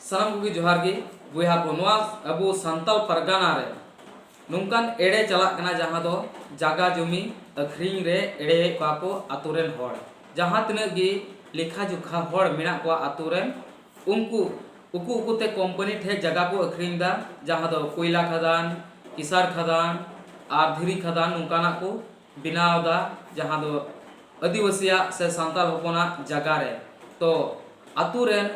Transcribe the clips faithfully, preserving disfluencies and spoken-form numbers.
ᱥᱟᱱᱟᱢ ᱠᱚᱜᱮ ᱡᱚᱦᱟᱨ ᱜᱮ᱾ ᱵᱚᱭᱦᱟ ᱠᱚ, ᱱᱚᱣᱟ ᱟᱵᱚ ᱥᱟᱱᱛᱟᱞ ᱯᱟᱨᱜᱟᱱᱟ ᱨᱮ ᱱᱚᱝᱠᱟᱱ ᱮᱲᱮ ᱪᱟᱞᱟᱜ ᱠᱟᱱᱟ, ᱡᱟᱦᱟᱸ ᱫᱚ ᱡᱟᱜᱟ ᱡᱚᱢᱤ ᱟᱹᱠᱷᱨᱤᱧ ᱨᱮ ᱮᱲᱮᱭᱮᱫ ᱠᱚᱣᱟ ᱠᱚ ᱟᱛᱳ ᱨᱮᱱ ᱦᱚᱲ᱾ ᱡᱟᱦᱟᱸ ᱛᱤᱱᱟᱹᱜ ᱜᱮ ᱞᱮᱠᱷᱟ ᱡᱚᱠᱷᱟ ᱦᱚᱲ ᱢᱮᱱᱟᱜ ᱠᱚᱣᱟ ᱟᱛᱳ ᱨᱮᱱ, ᱩᱱᱠᱩ ᱩᱠᱩ ᱩᱠᱩᱛᱮ ᱠᱳᱢᱯᱟᱱᱤ ᱴᱷᱮᱱ ᱡᱟᱜᱟ ᱠᱚ ᱟᱹᱠᱷᱨᱤᱧ ᱮᱫᱟ, ᱡᱟᱦᱟᱸ ᱫᱚ ᱠᱚᱭᱞᱟ ᱠᱷᱟᱫᱟᱱ, ᱠᱤᱥᱟᱨ ᱠᱷᱟᱫᱟᱱ ᱟᱨ ᱫᱷᱤᱨᱤ ᱠᱷᱟᱫᱟᱱ ᱱᱚᱝᱠᱟᱱᱟᱜ ᱠᱚ ᱵᱮᱱᱟᱣ ᱮᱫᱟ, ᱡᱟᱦᱟᱸ ᱫᱚ ᱟᱹᱫᱤᱵᱟᱹᱥᱤᱭᱟᱜ ᱥᱮ ᱥᱟᱱᱛᱟᱲ ᱦᱚᱯᱚᱱᱟᱜ ᱡᱟᱜᱟ ᱨᱮ᱾ ᱛᱚ ᱟᱛᱳ ᱨᱮᱱ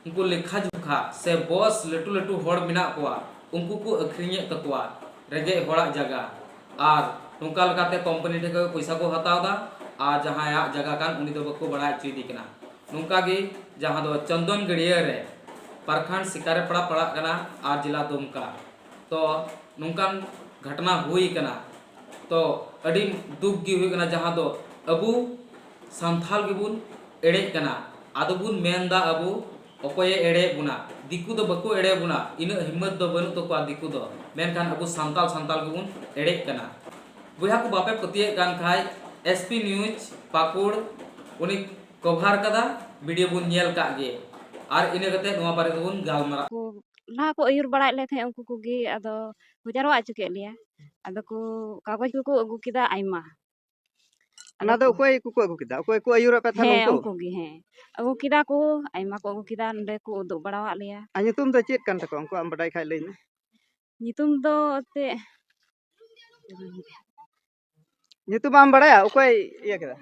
ᱩᱱᱠᱩ ᱞᱮᱠᱷᱟ ᱡᱚᱠᱷᱟ ᱥᱮ ᱵᱚᱥ ᱞᱟᱹᱴᱩ ᱞᱟᱹᱴᱩ ᱦᱚᱲ ᱢᱮᱱᱟᱜ ᱠᱚᱣᱟ, ᱩᱱᱠᱩ ᱠᱚ ᱟᱹᱠᱷᱨᱤᱧᱮᱫ ᱛᱟᱠᱚᱣᱟ ᱨᱮᱸᱜᱮᱡ ᱦᱚᱲᱟᱜ ᱡᱟᱭᱜᱟ᱾ ᱟᱨ ᱱᱚᱝᱠᱟ ᱞᱮᱠᱟᱛᱮ ᱠᱳᱢᱯᱟᱱᱤ ᱴᱷᱮᱱ ᱠᱷᱚᱱ ᱯᱚᱭᱥᱟ ᱠᱚ ᱦᱟᱛᱟᱣ ᱮᱫᱟ ᱟᱨ ᱡᱟᱦᱟᱸᱭᱟᱜ ᱡᱟᱭᱜᱟ ᱠᱟᱱ, ᱩᱱᱤ ᱫᱚ ᱵᱟᱠᱚ ᱵᱟᱲᱟᱭ ᱦᱚᱪᱚᱭᱮᱫᱮ ᱠᱟᱱᱟ᱾ ᱱᱚᱝᱠᱟ ᱜᱮ ᱡᱟᱦᱟᱸ ᱫᱚ ᱪᱚᱱᱫᱚᱱ ᱜᱟᱹᱲᱭᱟᱹ ᱨᱮ, ᱯᱨᱚᱠᱷᱚᱸᱰ ᱥᱤᱠᱟᱨᱟᱯᱟᱲᱟ ᱯᱟᱲᱟᱜ ᱠᱟᱱᱟ ᱟᱨ ᱡᱮᱞᱟ ᱫᱩᱢᱠᱟ᱾ ᱛᱚ ᱱᱚᱝᱠᱟᱱ ᱜᱷᱚᱴᱚᱱᱟ ᱦᱩᱭ ᱠᱟᱱᱟ᱾ ᱛᱚ ᱟᱹᱰᱤ ᱫᱩᱠ ᱜᱮ ᱦᱩᱭᱩᱜ ᱠᱟᱱᱟ, ᱡᱟᱦᱟᱸ ᱫᱚ ᱟᱵᱚ ᱥᱟᱱᱛᱷᱟᱞ ᱜᱮᱵᱚᱱ ᱮᱲᱮᱜ ᱠᱟᱱᱟ᱾ ᱟᱫᱚ ᱵᱚᱱ ᱢᱮᱱᱫᱟ ᱟᱵᱚ ᱚᱠᱚᱭᱮ ᱮᱲᱮᱭᱮᱫ ᱵᱚᱱᱟ? ᱫᱤᱠᱩ ᱫᱚ ᱵᱟᱠᱚ ᱮᱲᱮ ᱵᱚᱱᱟ, ᱤᱱᱟᱹᱜ ᱦᱤᱢᱢᱚᱛ ᱫᱚ ᱵᱟᱹᱱᱩᱜ ᱛᱟᱠᱚᱣᱟ ᱫᱤᱠᱩ ᱫᱚ᱾ ᱢᱮᱱᱠᱷᱟᱱ ᱟᱵᱚ ᱥᱟᱱᱛᱟᱞ, ᱥᱟᱱᱛᱟᱞ ᱜᱮᱵᱚᱱ ᱮᱲᱮᱜ ᱠᱟᱱᱟ᱾ ᱵᱚᱭᱦᱟ ᱠᱚ, ᱵᱟᱯᱮ ᱯᱟᱹᱛᱭᱟᱹᱜ ᱠᱟᱱ ᱠᱷᱟᱡ, ᱮᱥ ᱯᱤ ᱱᱤᱭᱩᱡᱽ ᱯᱟᱹᱠᱩᱲ ᱩᱱᱤ ᱠᱚᱵᱷᱟᱨ ᱠᱟᱫᱟ, ᱵᱷᱤᱰᱤᱭᱳ ᱵᱚᱱ ᱧᱮᱞ ᱠᱟᱜ ᱜᱮ᱾ ᱟᱨ ᱤᱱᱟᱹ ᱠᱟᱛᱮ ᱱᱚᱣᱟ ᱵᱟᱨᱮ ᱛᱮᱵᱚᱱ ᱜᱟᱞᱢᱟᱨᱟᱜ᱾ ᱠᱚ ᱞᱟᱦᱟ ᱠᱚ ᱟᱹᱭᱩᱨ ᱵᱟᱲᱟᱭᱮᱫ ᱞᱮ ᱛᱟᱦᱮᱸᱫ, ᱩᱱᱠᱩ ᱠᱚᱜᱮ ᱟᱫᱚ ᱠᱚ ᱡᱟᱨᱣᱟ ᱦᱚᱪᱚ ᱠᱮᱫ ᱞᱮᱭᱟ᱾ ᱟᱫᱚ ᱠᱚ ᱠᱟᱜᱚᱡᱽ ᱠᱚᱠᱚ ᱟᱹᱜᱩ ᱠᱮᱫᱟ ᱟᱭᱢᱟ᱾ ᱚᱱᱟ ᱟᱫᱚ ᱫᱚ ᱠᱚ ᱚᱠᱚᱭ ᱠᱚᱠᱚ ᱟᱹᱜᱩ ᱠᱮᱫᱟ? ᱚᱠᱚᱭ ᱠᱚ ᱟᱹᱭᱩᱨᱮᱫ ᱯᱮ ᱛᱟᱦᱮᱱ, ᱦᱮᱸ, ᱩᱱᱠᱩ? ᱩᱱᱠᱩ ᱜᱮ, ᱦᱮᱸ᱾ ᱟᱹᱜᱩ ᱠᱮᱫᱟ ᱠᱚ, ᱟᱭᱢᱟ ᱠᱚ ᱟᱹᱜᱩ ᱠᱮᱫᱟ, ᱱᱚᱸᱰᱮ ᱠᱚ ᱩᱫᱩᱜ ᱵᱟᱲᱟᱣᱟᱫ ᱞᱮᱭᱟ᱾ ᱟᱨ ᱧᱩᱛᱩᱢ ᱫᱚ ᱪᱮᱫ ᱠᱟᱱ ᱛᱟᱠᱚᱣᱟ? ᱩᱱᱠᱩᱣᱟᱜ ᱮᱢ ᱵᱟᱰᱟᱭ ᱠᱷᱟᱡ ᱞᱟᱹᱭ ᱢᱮ᱾ ᱧᱩᱛᱩᱢ ᱫᱚ ᱮᱱᱛᱮᱫ ᱧᱩᱛᱩᱢ ᱵᱟᱢ ᱵᱟᱲᱟᱭᱟ? ᱚᱠᱚᱭ ᱤᱭᱟᱹ ᱠᱮᱫᱟ?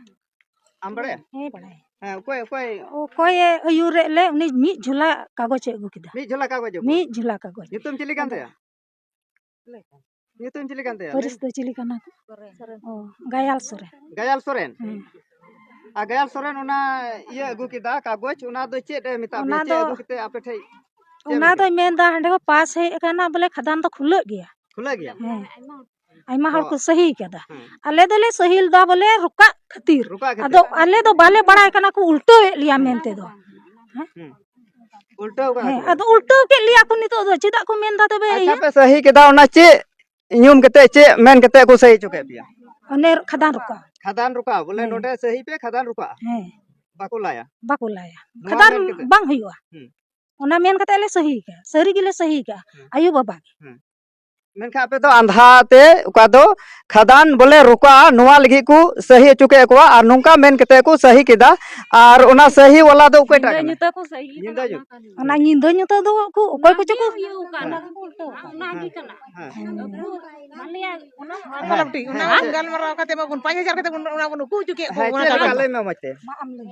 ᱟᱢ ᱵᱟᱲᱟᱭᱟ? ᱦᱮᱸ, ᱵᱟᱲᱟᱭ᱾ ᱦᱮᱸ, ᱚᱠᱚᱭ, ᱚᱠᱚᱭ? ᱚᱠᱚᱭᱮ ᱟᱹᱭᱩᱨᱮᱫ ᱞᱮ, ᱩᱱᱤ ᱢᱤᱫ ᱡᱷᱚᱞᱟ ᱠᱟᱜᱚᱡᱽ ᱮ ᱟᱹᱜᱩ ᱠᱮᱫᱟ᱾ ᱢᱤᱫ ᱡᱷᱚᱞᱟ ᱠᱟᱜᱚᱡᱽ ᱟᱹᱜᱩ? ᱢᱤᱫ ᱡᱷᱚᱞᱟ ᱠᱟᱜᱚᱡᱽ᱾ ᱧᱩᱛᱩᱢ ᱪᱤᱞᱤ ᱠᱟᱱ ᱟᱫᱚ ᱛᱟᱭᱟ? ᱧᱩᱛᱩᱢ ᱪᱤᱞᱤ ᱠᱟᱱ ᱛᱟᱭᱟ? ᱯᱟᱹᱨᱤᱥ ᱫᱚ ᱪᱤᱞᱤ ᱠᱟᱱᱟ ᱠᱚ? ᱚ, ᱜᱟᱭᱟᱞ ᱥᱚᱨᱮᱱ᱾ ᱜᱟᱭᱟᱞ ᱥᱚᱨᱮᱱ? ᱦᱮᱸ᱾ ᱟᱨ ᱜᱟᱭᱟᱞ ᱥᱚᱨᱮᱱ ᱚᱱᱟ ᱤᱭᱟᱹ ᱟᱹᱜᱩ ᱠᱮᱫᱟ, ᱠᱟᱜᱚᱡᱽ, ᱚᱱᱟ ᱫᱚ ᱪᱮᱫ ᱮ ᱢᱮᱛᱟᱜ ᱚᱱᱟ ᱯᱮᱭᱟ? ᱪᱮᱫ ᱫᱚ ᱟᱹᱜᱩ ᱠᱟᱛᱮ ᱟᱯᱮ ᱴᱷᱮᱡ ᱪᱮᱫ ᱚᱱᱟ ᱮᱢ ᱫᱚᱭ ᱢᱮᱱᱫᱟ, ᱦᱟᱸᱰᱮ ᱦᱚᱸ ᱯᱟᱥ ᱦᱮᱡ ᱟᱠᱟᱱᱟ, ᱵᱚᱞᱮ ᱠᱷᱟᱫᱟᱱ ᱫᱚ ᱠᱷᱩᱞᱟᱹᱜ ᱜᱮᱭᱟ᱾ ᱠᱷᱩᱞᱟᱹᱜ ᱜᱮᱭᱟ? ᱦᱮᱸ, ᱟᱭᱢᱟ ᱦᱚᱲ ᱚ᱾ ᱠᱚ ᱥᱟᱹᱦᱤ ᱠᱟᱫᱟ᱾ ᱦᱮᱸ᱾ ᱟᱞᱮ ᱫᱚᱞᱮ ᱥᱟᱹᱦᱤ ᱞᱮᱫᱟ ᱵᱚᱞᱮ ᱨᱚᱠᱟᱜ ᱠᱷᱟᱹᱛᱤᱨ᱾ ᱨᱚᱠᱟᱜ ᱠᱷᱟᱹᱛᱤᱨ᱾ ᱟᱫᱚ ᱟᱞᱮ ᱫᱚ ᱵᱟᱞᱮ ᱵᱟᱲᱟᱭ ᱠᱟᱱᱟ ᱠᱚ ᱩᱞᱴᱟᱹᱣᱮᱫ ᱞᱮᱭᱟ ᱢᱮᱱᱛᱮ ᱫᱚ᱾ ᱦᱮᱸ? ᱦᱩᱸ᱾ ᱩᱞᱴᱟᱹᱣ ᱠᱟᱜ ᱦᱮᱸ, ᱠᱚ᱾ ᱟᱫᱚ ᱩᱞᱴᱟᱹᱣ ᱠᱮᱫ ᱞᱮᱭᱟ ᱠᱚ, ᱱᱤᱛᱚᱜ ᱫᱚ ᱪᱮᱫᱟᱜ ᱠᱚ ᱢᱮᱱᱫᱟ ᱛᱚᱵᱮ ᱟᱪᱪᱷᱟ, ᱤᱭᱟᱹ? ᱯᱮ ᱥᱟᱹᱦᱤ ᱠᱮᱫᱟ, ᱚᱱᱟ ᱪᱮᱫ ᱧᱩᱢ ᱠᱟᱛᱮ, ᱪᱮᱫ ᱢᱮᱱ ᱠᱟᱛᱮ ᱠᱚ ᱥᱟᱹᱦᱤ ᱦᱚᱪᱚ ᱠᱮᱫ ᱯᱮᱭᱟ? ᱚᱱᱮ ᱠᱷᱟᱫᱟᱱ ᱨᱚᱠᱟ᱾ ᱠᱷᱟᱫᱟᱱ ᱨᱚᱠᱟ, ᱵᱚᱞᱮ ᱦᱮᱸ᱾ ᱱᱚᱰᱮ ᱥᱟᱹᱦᱤ ᱯᱮ, ᱠᱷᱟᱫᱟᱱ ᱨᱚᱠᱟ᱾ ᱦᱮᱸ᱾ ᱵᱟᱠᱚ ᱞᱟᱭᱟ᱾ ᱵᱟᱠᱚ ᱞᱟᱭᱟ᱾ ᱱᱚᱣᱟ ᱠᱷᱟᱫᱟᱱ ᱢᱮᱱ ᱠᱟᱛᱮ᱾ ᱵᱟᱝ ᱦᱩᱭᱩᱜᱼᱟ᱾ ᱦᱩᱸ᱾ ᱚᱱᱟ ᱢᱮᱱ ᱠᱟᱛᱮ ᱞᱮ ᱥᱟᱹᱦᱤ ᱠᱟᱜᱼᱟ, ᱥᱟᱹᱨᱤ ᱜᱮᱞᱮ ᱥᱟᱹᱦᱤ ᱠᱟᱜᱼᱟ᱾ ᱦᱮᱸ᱾ ᱟᱭᱳ ᱵᱟᱵᱟ ᱜᱮ᱾ ᱦᱮᱸ᱾ ᱢᱮᱱᱠᱷᱟᱱ ᱟᱯᱮ ᱫᱚ ᱟᱸᱫᱷᱟ ᱛᱮ ᱚᱠᱟ ᱫᱚ ᱠᱷᱟᱫᱟᱱ ᱵᱚᱞᱮ ᱨᱚᱠᱟᱜᱼᱟ, ᱱᱚᱣᱟ ᱞᱟᱹᱜᱤᱫ ᱠᱚ ᱥᱟᱹᱦᱤ ᱦᱚᱪᱚ ᱠᱮᱫ ᱠᱚᱣᱟ, ᱟᱨ ᱱᱚᱝᱠᱟ ᱢᱮᱱ ᱠᱟᱛᱮ ᱠᱚ ᱥᱟᱹᱦᱤ ᱠᱮᱫᱟ᱾ ᱟᱨ ᱚᱱᱟ ᱥᱟᱹᱦᱤ ᱣᱟᱞᱟ ᱫᱚ ᱚᱠᱚᱭᱴᱟᱜ ᱧᱤᱫᱟᱹ ᱠᱟᱱᱟ? ᱧᱩᱛᱟᱹ ᱠᱚ ᱥᱟᱹᱦᱤ ᱧᱤᱫᱟᱹ ᱠᱟᱱᱟ, ᱧᱩᱛᱟᱹ᱾ ᱚᱱᱟ ᱠᱟᱱᱟ᱾ ᱚᱱᱟ ᱧᱤᱫᱟᱹ ᱧᱩᱛᱟᱹ ᱫᱚ ᱩᱱᱠᱩ ᱚᱠᱚᱭ ᱠᱚᱪᱚ ᱠᱚ ᱦᱮᱸ᱾ ᱦᱮᱸ᱾ ᱦᱮᱸ᱾ ᱚᱱᱟ ᱦᱮᱸ᱾ ᱜᱟᱞᱢᱟᱨᱟᱣ ᱠᱟᱛᱮ ᱢᱟ ᱵᱚᱱ ᱯᱟᱸᱪ ᱦᱟᱡᱟᱨ ᱠᱟᱛᱮ ᱵᱚᱱ, ᱚᱱᱟ ᱵᱚᱱ ᱩᱠᱩ ᱦᱚᱪᱚ ᱠᱮᱫ ᱠᱚ, ᱦᱮᱸ, ᱚᱱᱟ ᱪᱮᱫ ᱞᱮᱠᱟ? ᱠᱟᱜᱚᱡᱽ᱾ ᱞᱟᱹᱭ ᱢᱮ ᱢᱚᱡᱽ ᱛᱮ᱾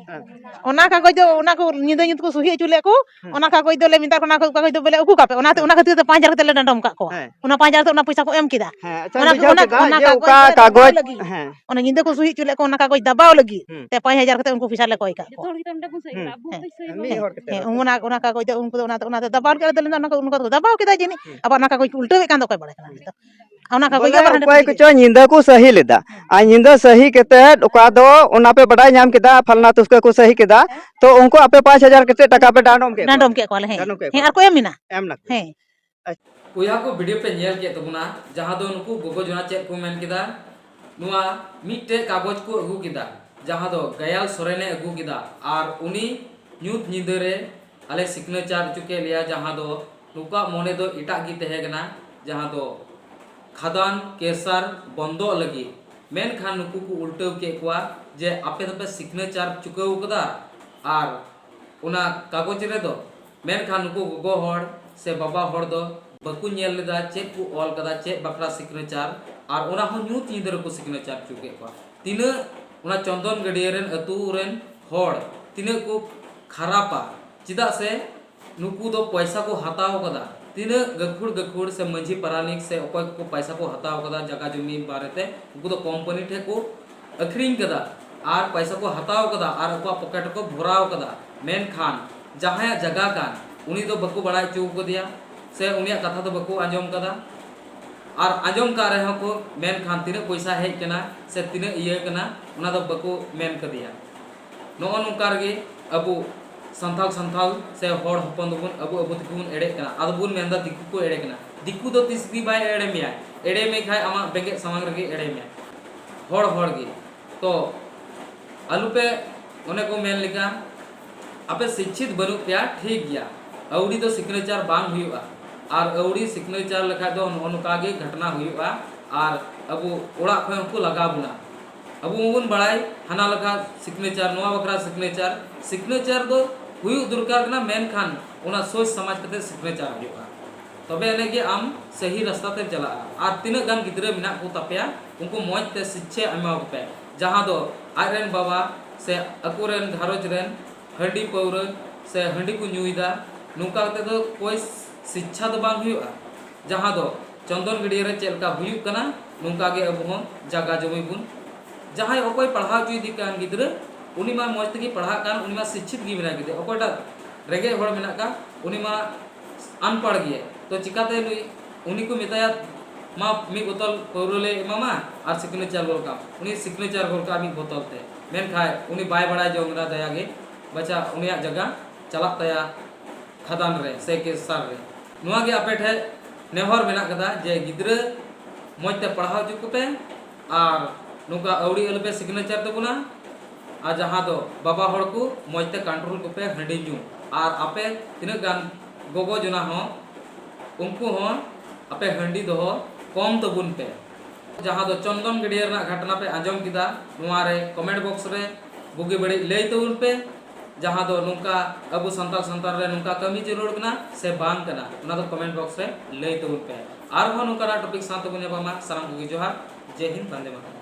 ᱦᱮᱸ᱾ ᱚᱱᱟ ᱠᱟᱜᱚᱡᱽ ᱫᱚ, ᱚᱱᱟ ᱠᱚ ᱧᱤᱫᱟᱹ ᱧᱩᱛ ᱠᱚ ᱥᱩᱦᱤ ᱦᱚᱪᱚ ᱞᱮᱫ ᱠᱚ, ᱦᱮᱸ᱾ ᱚᱱᱟ ᱠᱟᱜᱚᱡᱽ ᱫᱚᱞᱮ ᱢᱮᱛᱟ ᱠᱚ ᱠᱟᱱᱟ, ᱚᱱᱟ ᱠᱟᱜᱚᱡᱽ ᱫᱚ ᱵᱚᱞᱮ ᱩᱠᱩ ᱠᱟᱯᱮ, ᱚᱱᱟᱛᱮ, ᱦᱮᱸ᱾ ᱚᱱᱟ ᱠᱷᱟᱹᱛᱤᱨ ᱛᱮ ᱯᱟᱸᱪ ᱦᱟᱡᱟᱨ ᱠᱟᱛᱮ ᱞᱮ ᱰᱟᱸᱰᱚᱢ ᱠᱟᱜ ᱠᱚᱣᱟ᱾ ᱦᱮᱸ᱾ ᱚᱱᱟ ᱯᱟᱸᱪ ᱦᱟᱡᱟᱨ ᱛᱮ ᱚᱱᱟ ᱯᱚᱭᱥᱟ ᱠᱚ ᱮᱢ ᱠᱮᱫᱟ᱾ ᱦᱮᱸ, ᱟᱪᱪᱷᱟ, ᱚᱱᱟ ᱠᱚ, ᱵᱩᱡᱷᱟᱹᱣ ᱚᱱᱟ, ᱠᱮᱫᱟ ᱚᱱᱟ ᱡᱮ ᱠᱟᱜᱚᱡᱽ ᱚᱠᱟ ᱫᱚ ᱫᱟᱵᱟᱣ ᱠᱟᱜᱚᱡᱽ, ᱞᱟᱹᱜᱤᱫ᱾ ᱦᱮᱸ᱾ ᱚᱱᱟ ᱧᱤᱫᱟᱹ ᱠᱚ ᱥᱩᱦᱤ ᱦᱚᱪᱚ ᱞᱮᱫ ᱠᱚ, ᱚᱱᱟ ᱠᱟᱜᱚᱡᱽ ᱫᱟᱵᱟᱣ ᱞᱟᱹᱜᱤᱫ ᱦᱩᱸ᱾ ᱛᱮ ᱯᱟᱸᱪ ᱦᱟᱡᱟᱨ ᱠᱟᱛᱮ ᱩᱱᱠᱩ ᱯᱚᱭᱥᱟ ᱞᱮ ᱠᱚᱭ ᱠᱟᱜ ᱠᱚᱣᱟ᱾ ᱦᱩᱸ᱾ ᱦᱮᱸ, ᱢᱤᱫ ᱦᱚᱲ ᱠᱟᱛᱮ ᱦᱮᱸ, ᱟᱨᱠᱤ᱾ ᱚᱱᱟ, ᱚᱱᱟ ᱠᱟᱜᱚᱡᱽ ᱫᱚ ᱩᱱᱠᱩ ᱫᱚ ᱚᱱᱟ, ᱚᱱᱟ ᱫᱚ ᱫᱟᱵᱟᱣ ᱞᱮᱠᱟ ᱫᱚ ᱚᱱᱟ ᱠᱚ, ᱚᱱᱟ ᱠᱚ ᱫᱟᱵᱟᱣ ᱠᱮᱫᱟ ᱡᱟᱹᱱᱤᱡ᱾ ᱦᱩᱸ᱾ ᱟᱵᱟᱨ ᱚᱱᱟ ᱠᱟᱜᱚᱡᱽ ᱠᱚ ᱩᱞᱴᱟᱹᱣᱮᱫ ᱠᱟᱱ ᱫᱚ ᱚᱠᱚᱭ ᱵᱟᱲᱟᱭ ᱠᱟᱱᱟ ᱩᱱᱤ ᱫᱚ᱾ ᱚᱱᱟ ᱠᱟᱜᱚᱡᱽ ᱵᱚᱞᱮ ᱜᱮ ᱟᱵᱟᱨ ᱦᱟᱸᱰᱮ ᱠᱚ ᱚᱠᱚᱭ ᱤᱫᱤ ᱠᱮᱫ ᱠᱚᱪᱚ ᱧᱤᱫᱟᱹ ᱠᱚ ᱥᱟᱹᱦᱤ ᱞᱮᱫᱟ᱾ ᱦᱮᱸ᱾ ᱟᱨ ᱧᱤᱫᱟᱹ ᱥᱟᱹᱦᱤ ᱠᱟᱛᱮ ᱚᱠᱟ ᱫᱚ ᱚᱱᱟ ᱯᱮ ᱵᱟᱰᱟᱭ ᱧᱟᱢ ᱠᱮᱫᱟ, ᱯᱷᱟᱞᱱᱟ ᱛᱩᱥᱠᱟᱹ ᱠᱚ ᱥᱟᱹᱦᱤ ᱠᱮᱫᱟ, ᱛᱚ ᱩᱱᱠᱩ ᱟᱯᱮ ᱯᱟᱸᱪ ᱦᱟᱡᱟᱨ ᱠᱟᱛᱮ ᱴᱟᱠᱟ ᱯᱮ ᱰᱟᱸᱰᱚᱢ ᱠᱮᱫ ᱠᱚᱣᱟ᱾ ᱰᱟᱸᱰᱚᱢ ᱠᱮᱫ ᱠᱚᱣᱟᱞᱮ, ᱦᱮᱸ᱾ ᱰᱟᱸᱰᱚᱢ ᱠᱮᱫ ᱦᱮᱸ, ᱠᱚᱣᱟ᱾ ᱟᱨ ᱠᱚ ᱮᱢ ᱮᱱᱟ᱾ ᱮᱢ ᱱᱟᱠᱚ᱾ ᱦᱮᱸ᱾ ᱵᱚᱭᱦᱟ ᱠᱚ, ᱵᱷᱤᱰᱤᱭᱳ ᱯᱮ ᱧᱮᱞ ᱠᱮᱫ ᱛᱟᱵᱚᱱᱟ, ᱡᱟᱦᱟᱸ ᱫᱚ ᱱᱩᱠᱩ ᱜᱚᱜᱚ ᱡᱚᱱᱟ ᱪᱮᱫ ᱠᱚ ᱢᱮᱱ ᱠᱮᱫᱟ, ᱱᱚᱣᱟ ᱢᱤᱫᱴᱮᱡ ᱠᱟᱜᱚᱡᱽ ᱠᱚ ᱟᱹᱜᱩ ᱠᱮᱫᱟ, ᱡᱟᱦᱟᱸ ᱫᱚ ᱜᱟᱭᱟᱞ ᱥᱚᱨᱮᱱᱮ ᱟᱹᱜᱩ ᱠᱮᱫᱟ, ᱟᱨ ᱩᱱᱤ ᱧᱩᱛ ᱧᱤᱫᱟᱹ ᱨᱮ ᱟᱞᱮ ᱥᱤᱜᱽᱱᱮᱪᱟᱨ ᱦᱚᱪᱚ ᱠᱮᱫ ᱞᱮᱭᱟ, ᱡᱟᱦᱟᱸ ᱫᱚ ᱱᱩᱠᱩᱣᱟᱜ ᱢᱚᱱᱮ ᱫᱚ ᱮᱴᱟᱜ ᱜᱮ ᱛᱟᱦᱮᱸ ᱠᱟᱱᱟ, ᱡᱟᱦᱟᱸ ᱫᱚ ᱠᱷᱟᱫᱟᱱ ᱠᱮᱥᱟᱨ ᱵᱚᱱᱫᱚᱜ ᱞᱟᱹᱜᱤᱫ, ᱢᱮᱱᱠᱷᱟᱱ ᱱᱩᱠᱩ ᱠᱚ ᱩᱞᱴᱟᱹᱣ ᱠᱮᱫ ᱠᱚᱣᱟ ᱡᱮ ᱟᱯᱮ ᱫᱚᱯᱮ ᱥᱤᱜᱽᱱᱮᱪᱟᱨ ᱪᱩᱠᱟᱹᱣ ᱠᱟᱫᱟ, ᱟᱨ ᱚᱱᱟ ᱠᱟᱜᱚᱡᱽ ᱨᱮᱫᱚ, ᱢᱮᱱᱠᱷᱟᱱ ᱱᱩᱠᱩ ᱜᱚᱜᱚ ᱦᱚᱲ ᱥᱮ ᱵᱟᱵᱟ ᱦᱚᱲ ᱫᱚ ᱵᱟᱠᱚ ᱧᱮᱞ ᱞᱮᱫᱟ ᱪᱮᱫ ᱠᱚ ᱚᱞ ᱠᱟᱫᱟ, ᱪᱮᱫ ᱵᱟᱠᱷᱨᱟ ᱥᱤᱜᱽᱱᱮᱪᱟᱨ, ᱟᱨ ᱚᱱᱟ ᱦᱚᱸ ᱧᱩᱛ ᱧᱤᱫᱟᱹ ᱨᱮᱠᱚ ᱥᱤᱜᱽᱱᱮᱪᱟᱨ ᱦᱚᱪᱚ ᱠᱮᱫ ᱠᱚᱣᱟ᱾ ᱛᱤᱱᱟᱹᱜ ᱚᱱᱟ ᱪᱚᱱᱫᱚᱱ ᱜᱟᱹᱰᱭᱟᱹ ᱨᱮᱱ ᱟᱹᱛᱩ ᱨᱮᱱ ᱦᱚᱲ ᱛᱤᱱᱟᱹᱜ ᱠᱚ ᱠᱷᱟᱨᱟᱯᱟ, ᱪᱮᱫᱟᱜ ᱥᱮ ᱱᱩᱠᱩ ᱫᱚ ᱯᱚᱭᱥᱟ ᱠᱚ ᱦᱟᱛᱟᱣ ᱠᱟᱫᱟ᱾ ᱛᱤᱱᱟᱹᱜ ᱜᱟᱹᱠᱷᱩᱲ ᱜᱟᱹᱠᱷᱩᱲ ᱥᱮ ᱢᱟᱹᱡᱷᱤ ᱯᱟᱨᱟᱱᱤᱠ ᱥᱮ ᱚᱠᱚᱭ ᱠᱚᱠᱚ ᱯᱚᱭᱥᱟ ᱠᱚ ᱦᱟᱛᱟᱣ ᱠᱟᱫᱟ ᱡᱟᱭᱜᱟ ᱡᱚᱢᱤ ᱵᱟᱨᱮᱛᱮ, ᱩᱱᱠᱩ ᱫᱚ ᱠᱳᱢᱯᱟᱱᱤ ᱴᱷᱮᱱ ᱠᱚ ᱟᱹᱠᱷᱨᱤᱧ ᱠᱟᱫᱟ ᱟᱨ ᱯᱚᱭᱥᱟ ᱠᱚ ᱦᱟᱛᱟᱣ ᱠᱟᱫᱟ ᱟᱨ ᱟᱠᱚᱣᱟᱜ ᱯᱚᱠᱮᱴ ᱨᱮᱠᱚ ᱵᱷᱚᱨᱟᱣ ᱠᱟᱫᱟ᱾ ᱢᱮᱱᱠᱷᱟᱱ ᱡᱟᱦᱟᱸᱭᱟᱜ ᱡᱟᱭᱜᱟ ᱠᱟᱱ, ᱩᱱᱤ ᱫᱚ ᱵᱟᱠᱚ ᱵᱟᱲᱟᱭ ᱦᱚᱪᱚ ᱠᱟᱫᱮᱭᱟ ᱥᱮ ᱩᱱᱤᱭᱟᱜ ᱠᱟᱛᱷᱟ ᱫᱚ ᱵᱟᱠᱚ ᱟᱸᱡᱚᱢ ᱠᱟᱫᱟ᱾ ᱟᱨ ᱟᱸᱡᱚᱢ ᱠᱟᱜ ᱨᱮᱦᱚᱸ ᱠᱚ, ᱢᱮᱱᱠᱷᱟᱱ ᱛᱤᱱᱟᱹᱜ ᱯᱚᱭᱥᱟ ᱦᱮᱡ ᱠᱟᱱᱟ ᱥᱮ ᱛᱤᱱᱟᱹᱜ ᱤᱭᱟᱹ ᱠᱟᱱᱟ, ᱚᱱᱟ ᱫᱚ ᱵᱟᱠᱚ ᱢᱮᱱ ᱠᱟᱫᱮᱭᱟ᱾ ᱱᱚᱜᱼᱚ ᱱᱚᱝᱠᱟ ᱨᱮᱜᱮ ᱟᱵᱚ ᱥᱟᱱᱛᱟᱞ, ᱥᱟᱱᱛᱟᱞ ᱥᱮ ᱦᱚᱲ ᱦᱚᱯᱚᱱ ᱫᱚᱵᱚᱱ, ᱟᱵᱚ, ᱟᱵᱚ ᱛᱮᱜᱮ ᱵᱚᱱ ᱮᱲᱮᱜ ᱠᱟᱱᱟ᱾ ᱟᱫᱚ ᱵᱚᱱ ᱢᱮᱱᱫᱟ ᱫᱤᱠᱩ ᱠᱚ ᱮᱲᱮ ᱠᱟᱱᱟ᱾ ᱫᱤᱠᱩ ᱫᱚ ᱛᱤᱥ ᱜᱮ ᱵᱟᱭ ᱮᱲᱮ ᱢᱮᱭᱟ᱾ ᱮᱲᱮ ᱢᱮ ᱠᱷᱟᱡ ᱟᱢᱟᱜ ᱵᱮᱸᱜᱮᱫ ᱥᱟᱢᱟᱝ ᱨᱮᱜᱮ ᱮᱲᱮ ᱢᱮᱭᱟ᱾ ᱦᱚᱲ, ᱦᱚᱲ ᱜᱮ᱾ ᱛᱚ ᱟᱞᱚᱯᱮ, ᱚᱱᱮ ᱠᱚ ᱢᱮᱱ ᱞᱮᱠᱟ, ᱟᱯᱮ ᱥᱤᱪᱪᱷᱤᱛ ᱵᱟᱹᱱᱩᱜ ᱯᱮᱭᱟ, ᱴᱷᱤᱠ ᱜᱮᱭᱟ, ᱟᱹᱣᱲᱤ ᱫᱚ signature ᱵᱟᱝ ᱦᱩᱭᱩᱜᱼᱟ᱾ ᱟᱨ ᱟᱹᱣᱲᱤ signature ᱞᱮᱠᱷᱟᱡ ᱫᱚ ᱱᱚᱜᱼᱚ ᱱᱚᱝᱠᱟ ᱜᱮ ᱜᱷᱚᱴᱚᱱᱟ ᱦᱩᱭᱩᱜᱼᱟ᱾ ᱟᱨ ᱟᱵᱚ ᱚᱲᱟᱜ ᱠᱷᱚᱱ ᱦᱚᱸᱠᱚ ᱞᱟᱜᱟ ᱵᱚᱱᱟ᱾ ᱟᱵᱚ ᱢᱟᱵᱚᱱ ᱵᱟᱲᱟᱭ ᱦᱟᱱᱟ ᱞᱮᱠᱟ signature, ᱱᱚᱣᱟ ᱵᱟᱠᱷᱨᱟ signature᱾ Signature ᱫᱚ ᱦᱩᱭᱩᱜ ᱫᱚᱨᱠᱟᱨ ᱠᱟᱱᱟ, ᱢᱮᱱᱠᱷᱟᱱ ᱚᱱᱟ ᱥᱳᱪ ᱥᱟᱢᱟᱡᱽ ᱠᱟᱛᱮ signature ᱦᱩᱭᱩᱜᱼᱟ, ᱛᱚᱵᱮ ᱟᱹᱱᱤᱡ ᱜᱮ ᱟᱢ ᱥᱟᱹᱦᱤ ᱨᱟᱥᱛᱟ ᱛᱮᱢ ᱪᱟᱞᱟᱜᱼᱟ᱾ ᱟᱨ ᱛᱤᱱᱟᱹᱜ ᱜᱟᱱ ᱜᱤᱫᱽᱨᱟᱹ ᱢᱮᱱᱟᱜ ᱠᱚ ᱛᱟᱯᱮᱭᱟ, ᱩᱱᱠᱩ ᱢᱚᱡᱽ ᱛᱮ ᱥᱤᱪᱪᱷᱟ ᱮᱢᱟ ᱠᱚᱯᱮ, ᱡᱟᱦᱟᱸ ᱫᱚ ᱟᱡ ᱨᱮᱱ ᱵᱟᱵᱟ ᱥᱮ ᱟᱠᱚ ᱨᱮᱱ ᱜᱷᱟᱨᱚᱸᱡᱽ ᱨᱮᱱ ᱦᱟᱺᱰᱤ ᱯᱟᱹᱣᱨᱟᱹ ᱥᱮ ᱦᱟᱺᱰᱤ ᱠᱚ ᱧᱩᱭᱮᱫᱟ, ᱱᱚᱝᱠᱟ ᱠᱟᱛᱮ ᱫᱚ ᱠᱳᱭ ᱥᱤᱪᱪᱷᱟ ᱫᱚ ᱵᱟᱝ ᱦᱩᱭᱩᱜᱼᱟ᱾ ᱡᱟᱦᱟᱸ ᱫᱚ ᱪᱚᱱᱫᱚᱱ ᱜᱟᱹᱰᱭᱟᱹ ᱨᱮ ᱪᱮᱫ ᱞᱮᱠᱟ ᱦᱩᱭᱩᱜ ᱠᱟᱱᱟ, ᱱᱚᱝᱠᱟ ᱜᱮ ᱟᱵᱚ ᱦᱚᱸ ᱡᱟᱜᱟ ᱡᱚᱢᱤ ᱵᱚᱱ, ᱡᱟᱦᱟᱸᱭ ᱚᱠᱚᱭ ᱯᱟᱲᱦᱟᱣ ᱦᱚᱪᱚᱭᱮᱫᱮ ᱠᱟᱱ ᱜᱤᱫᱽᱨᱟᱹ, ᱩᱱᱤ ᱢᱟ ᱢᱚᱡᱽ ᱛᱮᱜᱮ ᱯᱟᱲᱦᱟᱜ ᱠᱟᱱ, ᱩᱱᱤ ᱢᱟ ᱥᱤᱪᱪᱷᱤᱛ ᱜᱮ ᱢᱮᱱᱟᱭ ᱠᱮᱫᱮ᱾ ᱚᱠᱚᱭᱴᱟᱜ ᱨᱮᱸᱜᱮᱡ ᱦᱚᱲ ᱢᱮᱱᱟᱜ ᱠᱟᱱ, ᱩᱱᱤ ᱢᱟ ᱟᱱᱯᱟᱲ ᱜᱮᱭᱟ, ᱛᱚ ᱪᱤᱠᱟᱛᱮ ᱱᱩᱭ, ᱩᱱᱤ ᱠᱚ ᱢᱮᱛᱟᱭᱟ, "ᱢᱟ ᱢᱤᱫ ᱵᱳᱛᱚᱞ ᱯᱟᱹᱣᱨᱟᱹ ᱞᱮ ᱮᱢᱟᱢᱟ ᱟᱨ signature ᱜᱚᱞ ᱠᱟᱜ ᱟᱢ", ᱩᱱᱤ signature ᱜᱚᱞ ᱠᱟᱜᱼᱟ ᱢᱤᱫ ᱵᱳᱛᱚᱞ ᱛᱮ᱾ ᱢᱮᱱᱠᱷᱟᱱ ᱩᱱᱤ ᱵᱟᱭ ᱵᱟᱲᱟᱭ ᱡᱚᱝ ᱠᱟᱱᱟ, ᱫᱟᱭᱟ ᱜᱮ ᱵᱟᱪᱷᱟ ᱩᱱᱤᱭᱟᱜ ᱡᱟᱭᱜᱟ ᱪᱟᱞᱟᱜ ᱛᱟᱭᱟ ᱠᱷᱟᱫᱟᱱ ᱨᱮ ᱥᱮ ᱠᱮᱥᱟᱨ ᱨᱮ᱾ ᱱᱚᱣᱟ ᱜᱮ ᱟᱯᱮ ᱴᱷᱮᱱ ᱱᱮᱦᱚᱨ ᱢᱮᱱᱟᱜ ᱠᱟᱫᱟ ᱡᱮ ᱜᱤᱫᱽᱨᱟᱹ ᱢᱚᱡᱽ ᱛᱮ ᱯᱟᱲᱦᱟᱣ ᱦᱚᱪᱚ ᱠᱚᱯᱮ ᱟᱨ ᱱᱚᱝᱠᱟ ᱟᱹᱣᱲᱤ ᱟᱞᱚᱯᱮ signature ᱛᱟᱵᱚᱱᱟ᱾ ᱟᱨ ᱡᱟᱦᱟᱸ ᱫᱚ ᱵᱟᱵᱟ ᱦᱚᱲ ᱠᱚ ᱢᱚᱡᱽ ᱛᱮ control ᱠᱚᱯᱮ ᱦᱟᱺᱰᱤ ᱧᱩ, ᱟᱨ ᱟᱯᱮ ᱛᱤᱱᱟᱹᱜ ᱜᱟᱱ ᱜᱚᱜᱚ ᱡᱚᱱᱟ ᱦᱚᱸ, ᱩᱱᱠᱩ ᱦᱚᱸ ᱟᱯᱮ ᱦᱟᱺᱰᱤ ᱫᱚᱦᱚ ᱠᱚᱢ ᱛᱟᱵᱚᱱ ᱯᱮ᱾ ᱡᱟᱦᱟᱸ ᱫᱚ ᱪᱚᱱᱫᱚᱱ ᱜᱟᱹᱰᱭᱟᱹ ᱨᱮᱱᱟᱜ ᱜᱷᱚᱴᱚᱱᱟ ᱯᱮ ᱟᱸᱡᱚᱢ ᱠᱮᱫᱟ, ᱱᱚᱣᱟ ᱨᱮ comment box ᱨᱮ ᱵᱩᱜᱤ ᱵᱟᱹᱲᱤᱡ ᱞᱟᱹᱭ ᱛᱟᱵᱚᱱ ᱯᱮ᱾ ᱡᱟᱦᱟᱸ ᱫᱚ ᱱᱚᱝᱠᱟ ᱟᱵᱚ ᱥᱟᱱᱛᱟᱲ ᱥᱟᱶᱛᱟ ᱨᱮ ᱱᱚᱝᱠᱟ ᱠᱟᱹᱢᱤ ᱡᱟᱹᱨᱩᱲ ᱠᱟᱱᱟ ᱥᱮ ᱵᱟᱝ ᱠᱟᱱᱟ, ᱚᱱᱟ ᱫᱚ comment box ᱨᱮ ᱞᱟᱹᱭ ᱛᱟᱵᱚᱱ ᱯᱮ᱾ ᱟᱨᱦᱚᱸ ᱱᱚᱝᱠᱟᱱᱟᱜ topic ᱥᱟᱶ ᱛᱮᱵᱚᱱ ᱧᱟᱯᱟᱢᱟ᱾ ᱥᱟᱱᱟᱢ ᱠᱚᱜᱮ ᱡᱚᱦᱟᱨ, ᱡᱮ ᱦᱤᱱᱫ, ᱵᱟᱱᱫᱮ ᱢᱟᱛᱟᱨᱟᱢ᱾